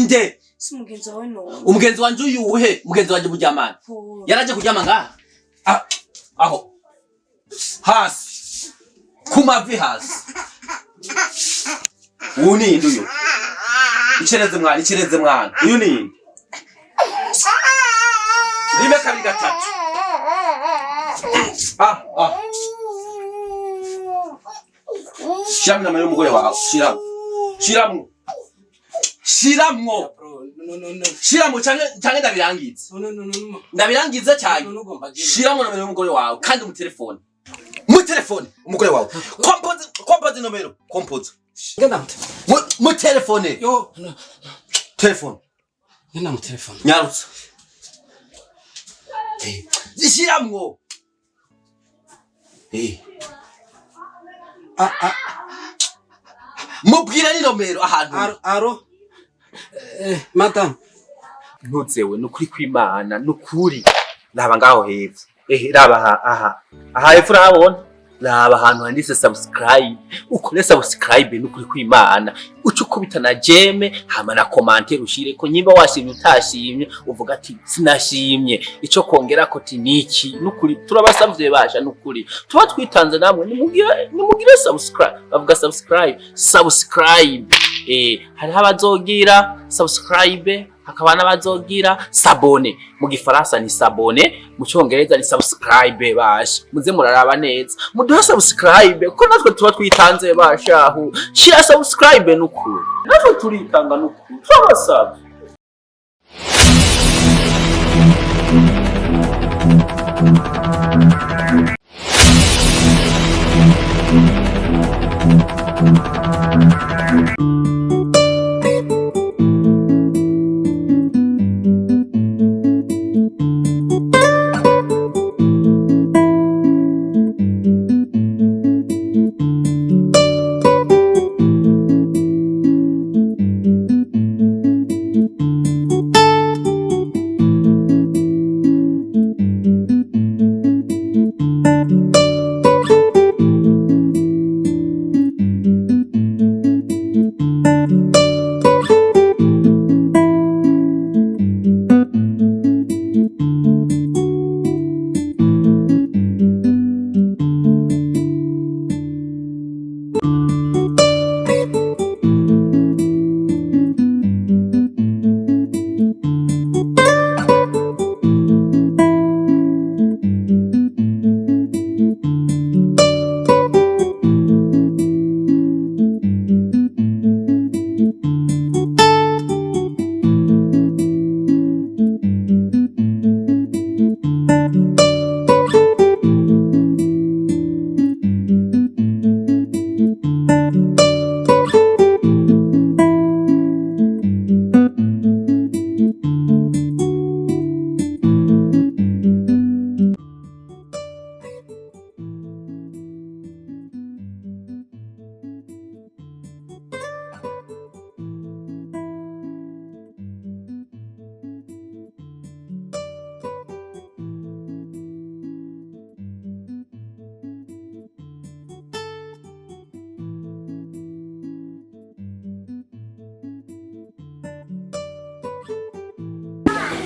Nde? Si umugenzi wawe none? Umugenzi wanje uyuhe? Umugenzi wanje muryamana? Paul. Yaraje kuryama ngaha? Ah, aho hasi kumavi hasi. Uyu ni inde uyu? Icereze mwana, icereze mwana. Uyu ni inde? Rimwe, kabiri, gatatu. Ah, ah. Shiramwo inama y'umugore wawe. Shiramwo, shiramwo, shiramwo. Bro, no, no, no. Shiramwo canke ndabirangiza. No, no, no, no, no. Ndabirangiza cyane. No, no, ugomba genda. Shiramwo nomero y'umugore wawe kandi umutelefone, mutelefone umugore wawe. Kompoze, kompoze nomero, kompoze. Ngenda mute. Mutelefone. Yo, no. Telefone. Ngenda mu telefone. Nyarutsa. Shiramwo. Ah, ah. Mubwira ni nomero ahantu. Aro, aro. Madam. Ntuzewe, nukuri kw'Imana, nukuri raba ngaho hepfo. Ehe, raba aha, aha aha hepfo urahabona. Raba ahantu handitse subscribe, ukore subscribe, nukuri kw'Imana. Uce ukubita na j'aime, hama na commentaire ushireko nyimba washimye, utashimye uvuga ati sinashimye, ico kongerako ati niki. Nukuri turabasavye basha, nukuri tuba twitanze namwe. Nimugire subscribe. Bavuga subscribe, subscribe. Hariho abazogira subscribe, hakaba n'abazogira s'abonner. Mu gifaransa ni s'abonner, mu cyongereza ni subscribe. Basha, muze muraraba neza, muduhe subscribe ko natwe tuba twitanze. Bashahu, shira subscribe, nukuri natwe turitanga, nukuri turabasabye.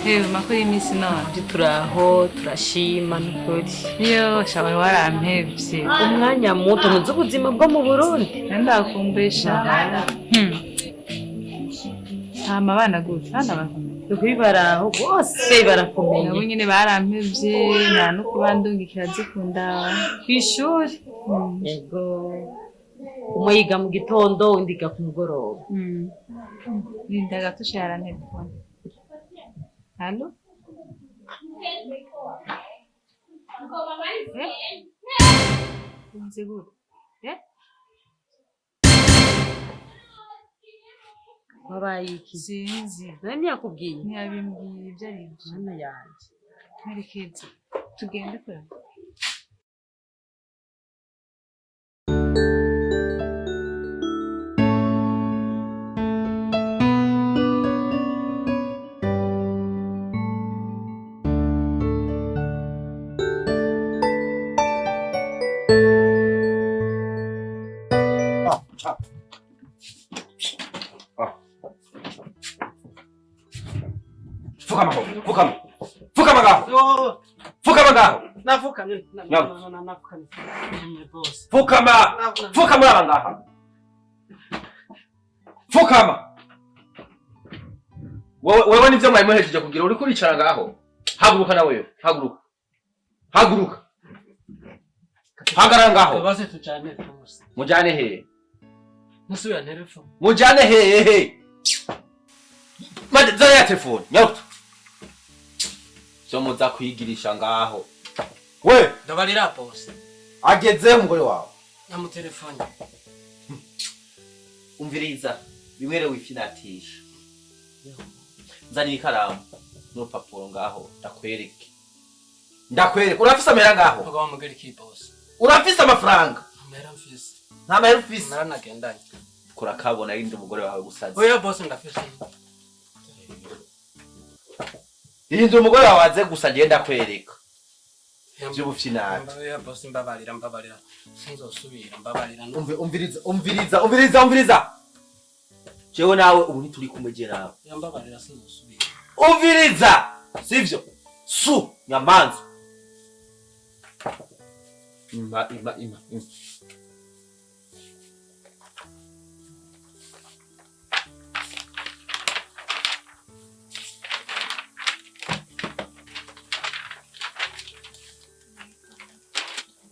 Hewe, makuru y'iminsi none? Turaho, turashima nukuri. Yo shawe, warampevye. Umwanya muto, ntuzi ubuzima bwo mu Burundi. Ndakumbesha. Hama abana gute? Abana barakomeye? Nukuri baraho bose, barakomeye. Nabo nyene barampevye, nta no kubandungikira zikunda kw'ishuri. Yego, umwe yiga mu gitondo, undi yiga ku mugoroba. Linda gato, yarantelefone. Allo? Eh? Umeze gute? Eh? Wabaye iki? Sinzi. None ntiyakubwiye? Ntiyabimbwiye ibyo ari byo. Mana yanje! Mperekeza. Tugende kure. Pfukama ho, pfukama. Pfukama ngaho. Pfukama ngaho. Nafukamye. Nyarutsa. Nafukamye. Boss. Pfukama. Pfukama uraba ngaha. Pfukama. Wewe wewe nivyo mwari muhejeje kugira uriko uricara ngaho. Haguruka nawe, haguruka. Haguruka. Hagarara ngaho. Bose tujane boss. Mujane hehe. Nusubira telefone. Mujane hehe. Maze zana ya telefone, nyarutsa. Vyo muza kwigirisha ngaho. We, Ndabarira boss. ageze umugore wawe. Namutelefone. Umviriza, bimwere wifinatisha. Nzanira ikaramu n'urupapuro ngaho ndakwereke. Ndakwereke, urafise amahera ngaho? Mugabo mugeri ki boss. Urafise amafaranga? Mera mfise. Nta mahera ufise? Mera nagendanye. Kurakabona rindi umugore wawe gusaza. Oya boss ndafise. Rindira umugore wawe aze gusa ngende ndakwereka. Vy'ubufinati. Oya boss mbabarira mbabarira. Sinzosubira mbabarira. Umve umviriza umviriza umviriza umviriza. Jewe nawe ubu ntituri kumwe je nawe. Mbabarira sinzosubira. Umviriza! Sivyo? Su nyamanza. Ima ima ima. Ima.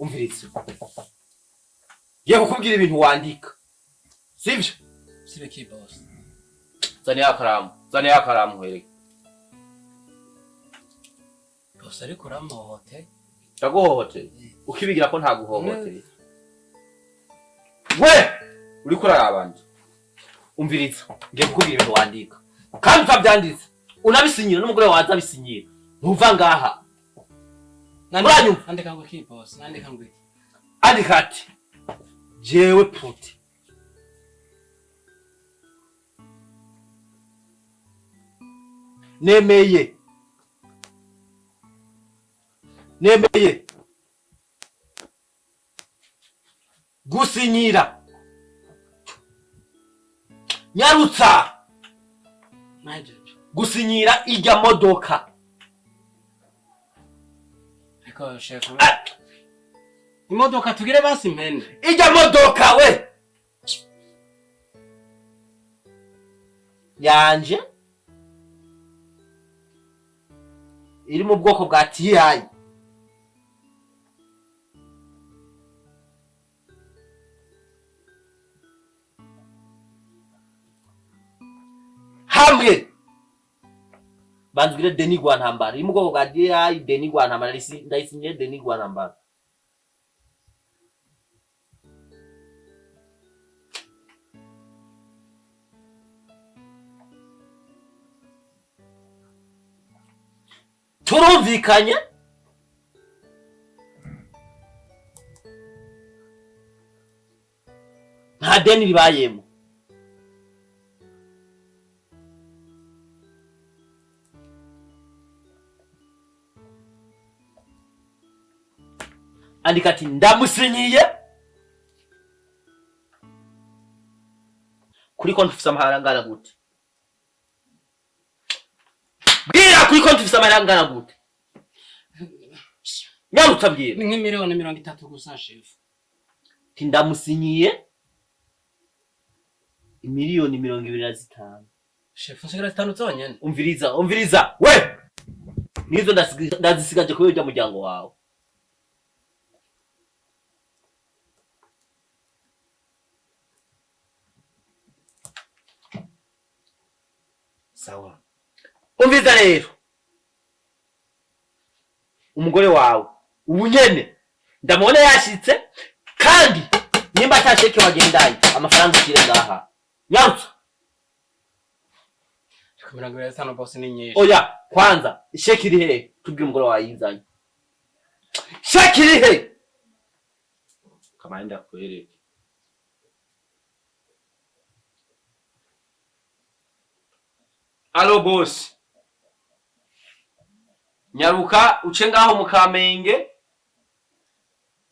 Umviriza. Ngiye kukubwira ibintu wandika. Sivyo? Sibe ki boss. Zana ya karamu. Zana ya karamu nkwereke. Boss ariko uramuhote. Ndaguhohoteye. Ukibigira ko ntaguhohoteye. We! Uriko urarabanje. Umviriza. Ngiye kukubwira ibintu wandika. Kandi utavyanditse. Unabisinyira n'umugore wawe azabisinyira. Ntuva ngaha. Uranyumva? Andika ngo ki boss. Nandika ngo iki. Andika ati jewe Puti nemeye nemeye gusinyira nyarutsa Najeje. gusinyira ijya modoka. Ariko chef. Imodoka tugire basi impene. Ijya modoka we yanje iri mu bwoko bwa TI. Hamwe banzwire Deni Rwantambara iri mu bwoko bwa TI. Deni Rwantambara ndayisinyiye Deni Rwantambara. Turumvikanye? Nta deni ribayemo. Andika ati ndamusinyiye kuri konti ufise amahera angana gute? Bwira kuri konti ufise amahera angana gute? Nyarutsa bwira. Ni nk'imiliyoni 30 gusa chef. Ati ndamusinyiye imiliyoni 25. Chef nsigira 5 zonyene. Umviriza, umviriza. We! Nizo ndazisigaje kubera urya muryango wawe. Sawa. Umviriza rero. Umugore wawe ubu nyene ndamubona yashitse kandi nimba atasheke wagendaye amafaranga ukire ngaha. Nyarutsa. 25 boss ni nyinshi. Oya, kwanza isheki iri hehe? Tubwire umugore wawe yizanye. Sheki iri hehe? Kamanda kwereke. Alo boss. Nyaruka uce ngaho mu Kamenge.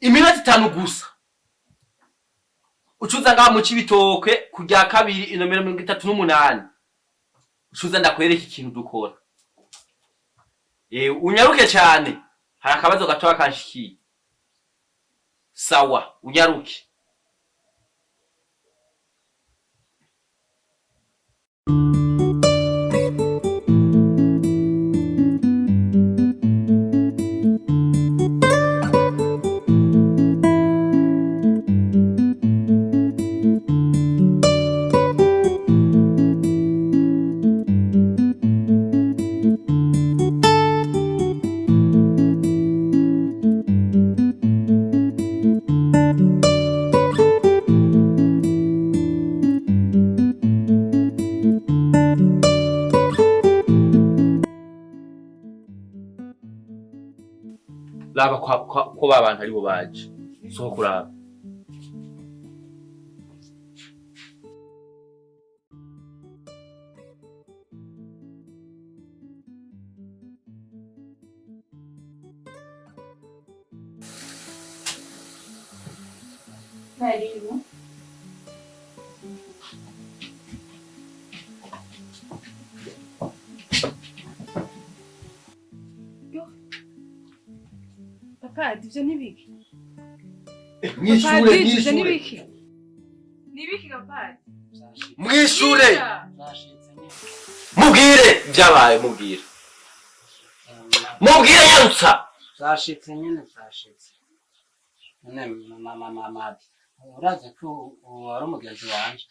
Iminota 5 gusa. Ucuza ngaho mu Cibitoke kujya kabiri inomero 38. Ucuza ndakwereka ikintu dukora. Unyaruke cyane, hari akabazo gatoya kanshikiye. Sawa, unyaruke. Raba ko ba bantu aribo baje, soho kuraba. Karibu. Yo. Papa, ivyo nibiki? Mwishure. Papa, ivyo Mwishure. nibiki? Nibiki papa? Mwishure. Vyashitse nyene. Mubwire byabaye, mubwire, mubwire, nyarutsa. Vyashitse nyene, vyashitse none. Mama, mama, urazi ko uwo wari umugenzi wanje.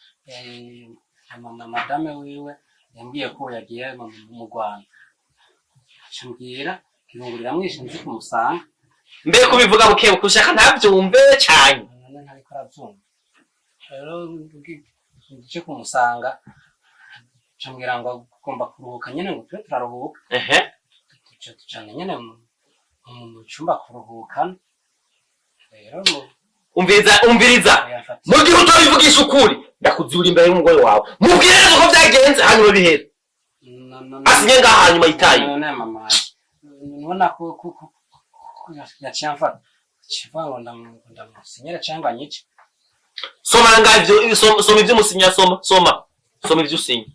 Madame wiwe yambwiye ko yagiye mu Rwanda, aca kirungurira mwishe nzi kumusanga. Mbe kubivuga bukebuke, ushaka ntabyumve cyane? None ntariko aravyumva. Rero nje kumusanga, aca ambwira ngo agomba kuruhuka nyene, ngo tube turaruhuka. Tuca tujana nyene mu cumba kuruhukana rero Umviriza, umviriza. Yafata. Mu gihe utabivugisha ukuri, ndakuzura imbere y'umugore wawe. Mubwire neza uko byagenze, hanyuma bihere. No, no, no. Asinye ngaha, hanyuma yitaye. None mama, nubona ko yaciye amfata, kivuga ngo ndamusinyira cyangwa anyice. Soma ngaha ivyo, soma, soma ivyo umusinya, soma, soma, soma ivyo usinya.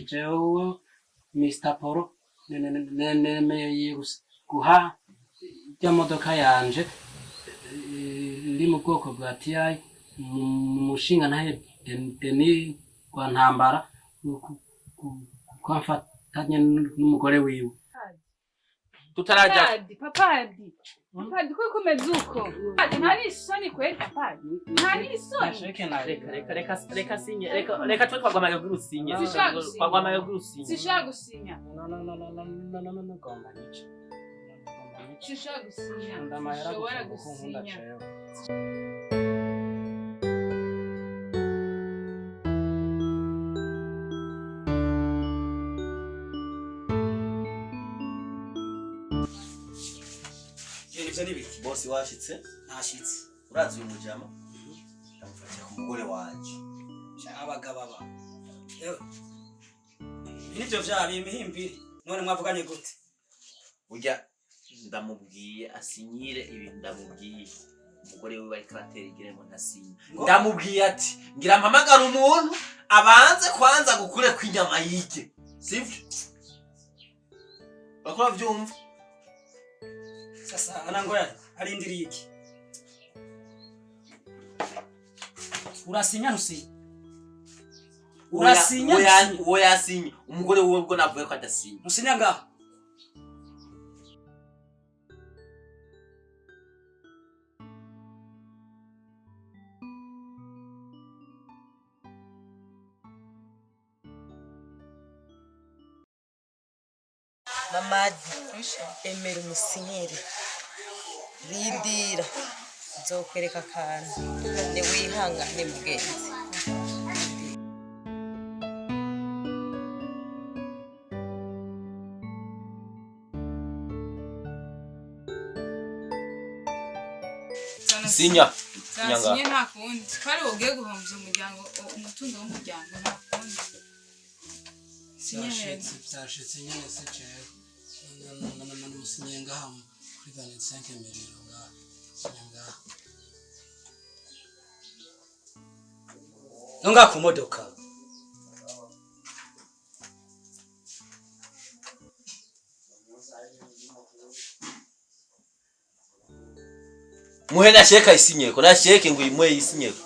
Jewe Mr Paul nemeye guha ijya modoka yanje iri mu bwoko bwa TI mu mushinga ntahe Denis rwa Ntambara kuko amfatanye n'umugore wiwe. Tutaraja. Papadi, papadi. Papadi, ko kumeze uko? Papadi, nta n'isoni kweli papadi. Nta n'isoni. Reka, reka, reka, reka sinye, reka, reka twe twagwamaye kurusinye. Sinshaka gusinya. Twagwamaye kurusinye. Sinshaka gusinya. No, no, no, no, no, no, no, no, gomba nice. Gomba nice. Sinshaka gusinya. Ndamayera Sinshobora gusa kuko nkunda gusinya. jewe. Ivyo ni biki? Bosi, washitse. Nashitse. Urazi uyu mujama ndamufatiye ku mugore wanje. Abagabo aba. Ewe. Ibi nivyo vyaba imihimbiri. None mwavuganye gute? Burya ndamubwiye asinyire ibintu, ndamubwiye umugore wiwe ariko aratera igere ngo ntasinye. Ndamubwiye ati ngira mpamagara umuntu abanze kwanza gukure kw'inyama yige, sivyo? Bakora vyumva. Sasa anangoya arindiriye iki? Urasinya ntusinya? Urasinya ntusinya? Uwo yasinye, umugore wiwe ubwo navuye ko adasinye. Ntusinya ngaho. Mamadi, emera umusinyire, rindira nzokwereka akantu, niwihangane mugenzi. Sinya, sinya ngaha. Sinye, nta kundi. Twari bugiye guhombya umuryango, umutungo w'umuryango, nta kundi. Sinye neza. Vyashitse, vyashitse nyene, si jewe. Musinye ngaha kuri 25 millions ngaha. Sinye ngaha. No ngaha ku modoka. Muhe na sheke ayisinyeko, na sheke ngo uyimuhe yisinyeko.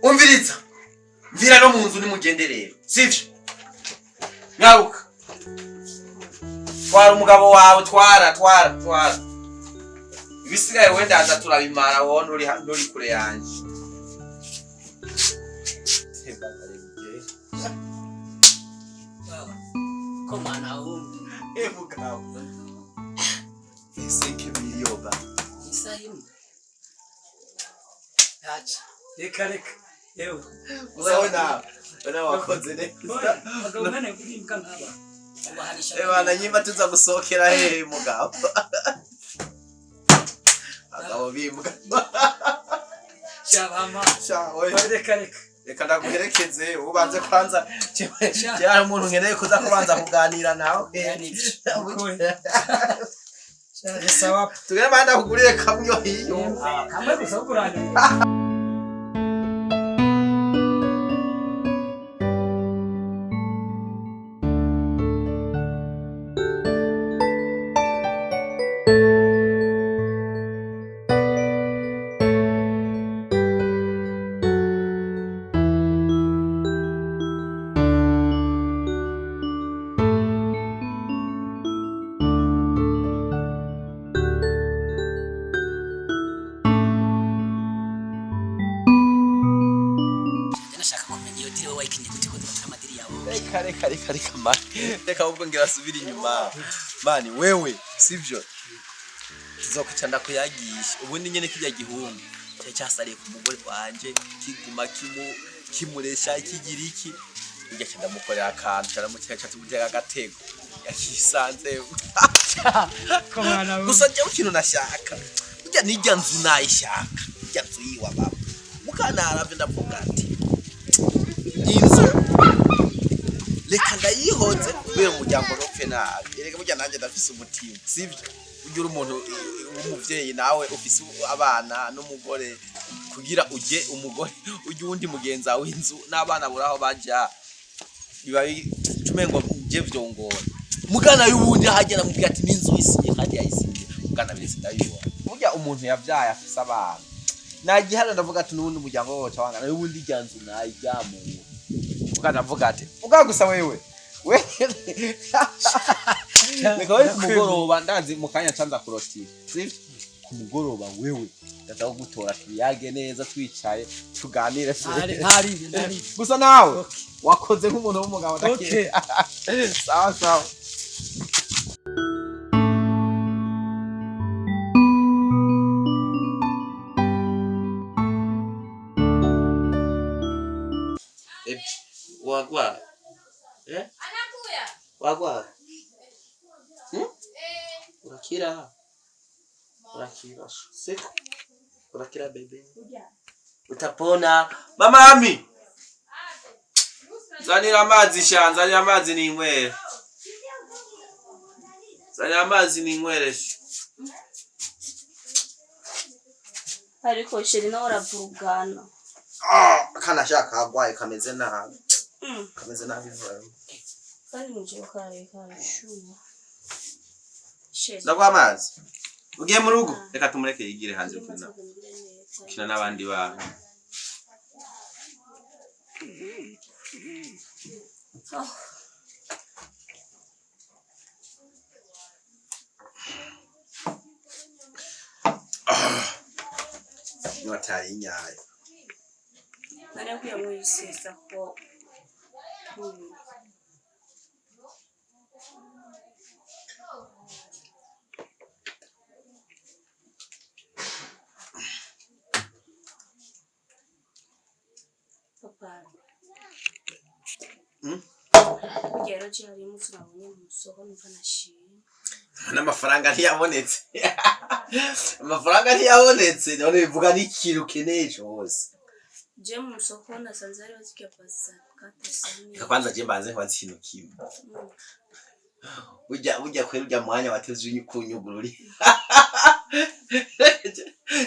Umviriza. Mvira no mu nzu nimugende rero. Sivyo? Nyaruka. Twara umugabo wawe, twara, twara, twara. Ibisigaye wenda aza turabimara wowe nturi kure yanje. Ko mwana wundi. Eh mugabo. 5 million ba. Isaha imwe. Ntaca. Reka reka. Yewe. Urabona, urabona wakoze neza. Abagabo mwene kurimbwa nk'aba. Ubahanisha. Ebana nyimba tuza gusohokera hehe mugabo. Abagabo bimbwa. Shabama. Sha oya. Reka reka. Reka ndaguherekeze ubanze kwanza cyari umuntu nkeneye kuza kubanza kuganira nawe. Sawa. Tugere manda kugurire kamwe hiyo. Kamwe gusa kurangira. Reka reka reka reka mani. Reka ahubwo ngira asubire inyuma. Mani wewe sivyo? Tuzokuca ndakuyagisha. Ubundi nyene kirya gihungu cyari cyasariye ku mugore wanje kiguma kimuresha kigira iki. Irya ca ndamukorera akantu caramutega ca tumutega agatego. Yakisanze. Gusa njyewe ikintu nashaka. Burya nirya nzu nayishaka. Irya nzu yiwa baba. Mukanaravye ndavuga ati inzu reka ndayihoze kubera umuryango ntupfe nabi. Erega burya nanjye ndafise umutima, sivyo? Burya uri umuntu w'umuvyeyi nawe ufise abana n'umugore, kugira uje umugore uje uwundi mugenzi wawe w'inzu n'abana buraho baja biba umengo je vyongora. Mugana y'uwundi ahagera mubwira ati n'inzu isinye kandi yayisinye. Mugana birese ndabibona. Burya umuntu yavyaye afise abana nagihana ndavuga ati n'uwundi muryango woca wangana n'uwundi irya nzu nayiryamuwe. Mugana ndavuga ati uga gusa wewe. We reka we ku mugoroba ndazi mu kanya ncanza kurotira, sivyo? Ku mugoroba wewe ndaza kugutora tuyage neza twicaye tuganire. Ntari. Gusa nawe wakoze nk'umuntu w'umugabo ndakeka. Sawa sawa. Wagwa. Eh? Wagwa. Urakira. Urakira. Siko. Urakira bebe. Utapona. Mama Ami. Zanira amazi sha, zanira amazi ninywere. Zanira amazi ninywere. Ariko sheri nawe uravugana. Kana shaka agwaye kameze nabi. Kameze nabi vuba. Kandi mujye kare karashuha. Sheri. Ndaguha amazi. Ugiye mu rugo? Reka tumureke yigire hanze gukina n'abandi bana. Inyota yinyaye. Nari nkwiye mwisesa ko Papa. Burya rero je hari umunsi nabonye mu isoko numva nashimye. N'amafaranga ntiyabonetse. Amafaranga ntiyabonetse none bivuga n'ikintu ukeneye cose. Je mu isoko nasanze hariho zirya pasi kata sani. Reka kwanza je mbanze nkwanze ikintu kimwe. Burya kwera urya mwanya wateze kunyugururi.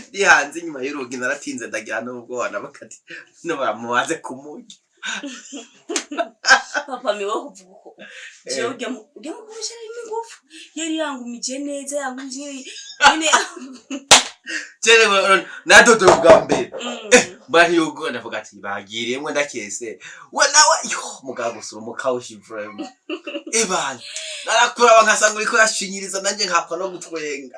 Ndi hanze inyuma y'urugi naratinze ndagira n'ubwoba nabakati no baramubaze kumurya. Papa miwe kuvuga uko jewe urya mugabo yarimo ingufu, yari yangumije neza, yangumije nyine. Jewe nadodoye ubwa mbere, mbona ntiyugura, ndavuga ati bagiriyemwo ndakese we nawe yo mugabo gusura umukawushi vraiment. Ebana, narakuraba nkasanga uriko urashinyiriza, nanjye nkakwa no gutwenga.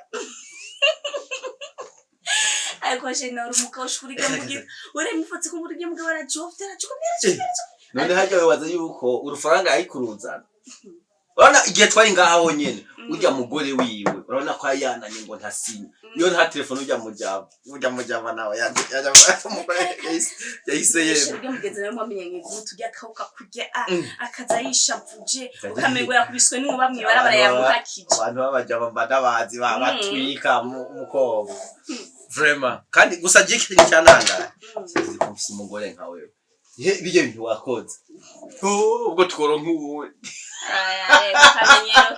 Ariko je nawe uri umukawushi kuri urya mugabo, uremufotse ko muri urya mugabo arajofte, arajukumye, arajukumye. None harya wibaza yuko urufaranga yayikuruzana? Urabona igihe twari ngaha honyene, urya mugore wiwe urabona ko yari yananye ngo ntasinya iyo nta telefone. Urya mujama nawe umugore yahise yemera. Urya mugenzi nawe mwamenyanye gute? Urya akawuka kurya akaza yishavuje, ukamengo yakubiswe n'inkuba mw'ibarabara, yamuhakije. Abantu b'abajama mba ndabazi, batwika mukobwa vraiment. Kandi gusa je ikintu cyanangaye, sinzi ko mfise umugore nka wewe. Ye bijye bintu wakoze. Oh, ubwo tworonka uwundi. Akamenyero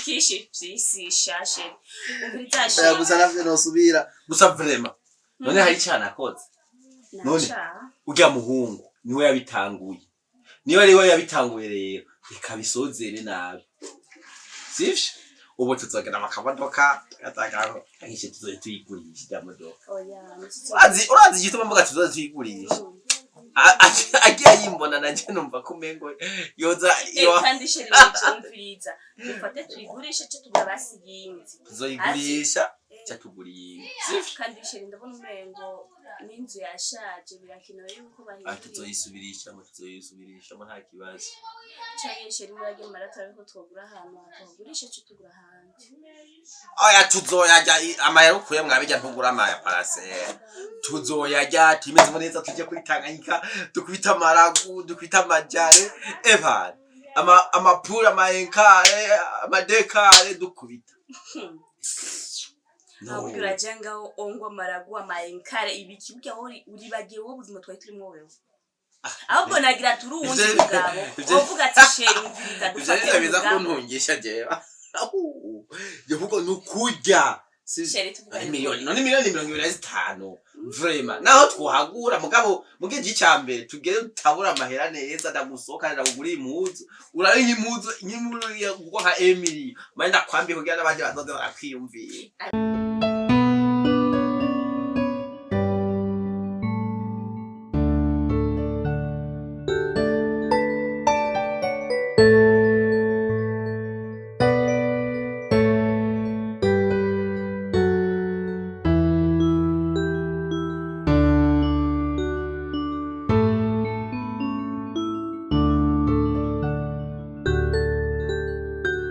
kishi vyisishashe, umviriza. Oya, gusa navyo nosubira gusa vraiment. None hari icana akoze none? Urya muhungu niwe yabitanguye, niwe ari we yabitanguye, rero reka bisozere nabi, sivyo? Ubu tuzogera mu kamodoka tugatagaho ahishe, tuzoye tuyigurisha irya modoka. Urazi igituma mvuga tuzoze tuyigurisha? Agiye ayimbona nanje numva ko umengo yoza yo. Kandi chéri, umviriza, dufate tuyigurishe ce tugura basi yindi. Tuzoyigurisha ca tugura iyindi, sivyo? Kandi chéri, ndabona umengo n'inzu yashaje, birakenewe yuko Ah, bahindura. Tuzoyisubirishamo, nta kibazo. Canke chéri, murage marato ariko twogura ahantu hatugurishe ce tugura ahandi. Oya, tuzoyarya amahera ukuye mwabijya, ntugura amaya parasera, tuzoyarya tumeze neza, tujye kuri Tanganyika, dukubita amaragu, dukubita amajare, evan ama amapura, amaenkare, amadekare dukubita. No. Ahubwo uraja ngaho ongwa amaragu, amaenkare, ibiki, burya wowe uribagiye wowe ubuzima twari turimwo wewe. Ahubwo nagira turi uwundi mugabo wovuga ati chéri, umviriza, Ivyo dufate nivyo biza umugambi. kuntungisha jewe ahubwo ni ukurya. Chéri, tuvugane. Ari miliyoni, none miliyoni 25 vraiment naho twohagura, mugabo mugihe icya mbere tugere tutabura amahera neza, ndagusohoka, ndakugura impuzu, urabe nk'impuzu nk'impuzu yagurwa nka Emily mane, ndakwambiye kugira n'abandi bazoze barakwiyumvira.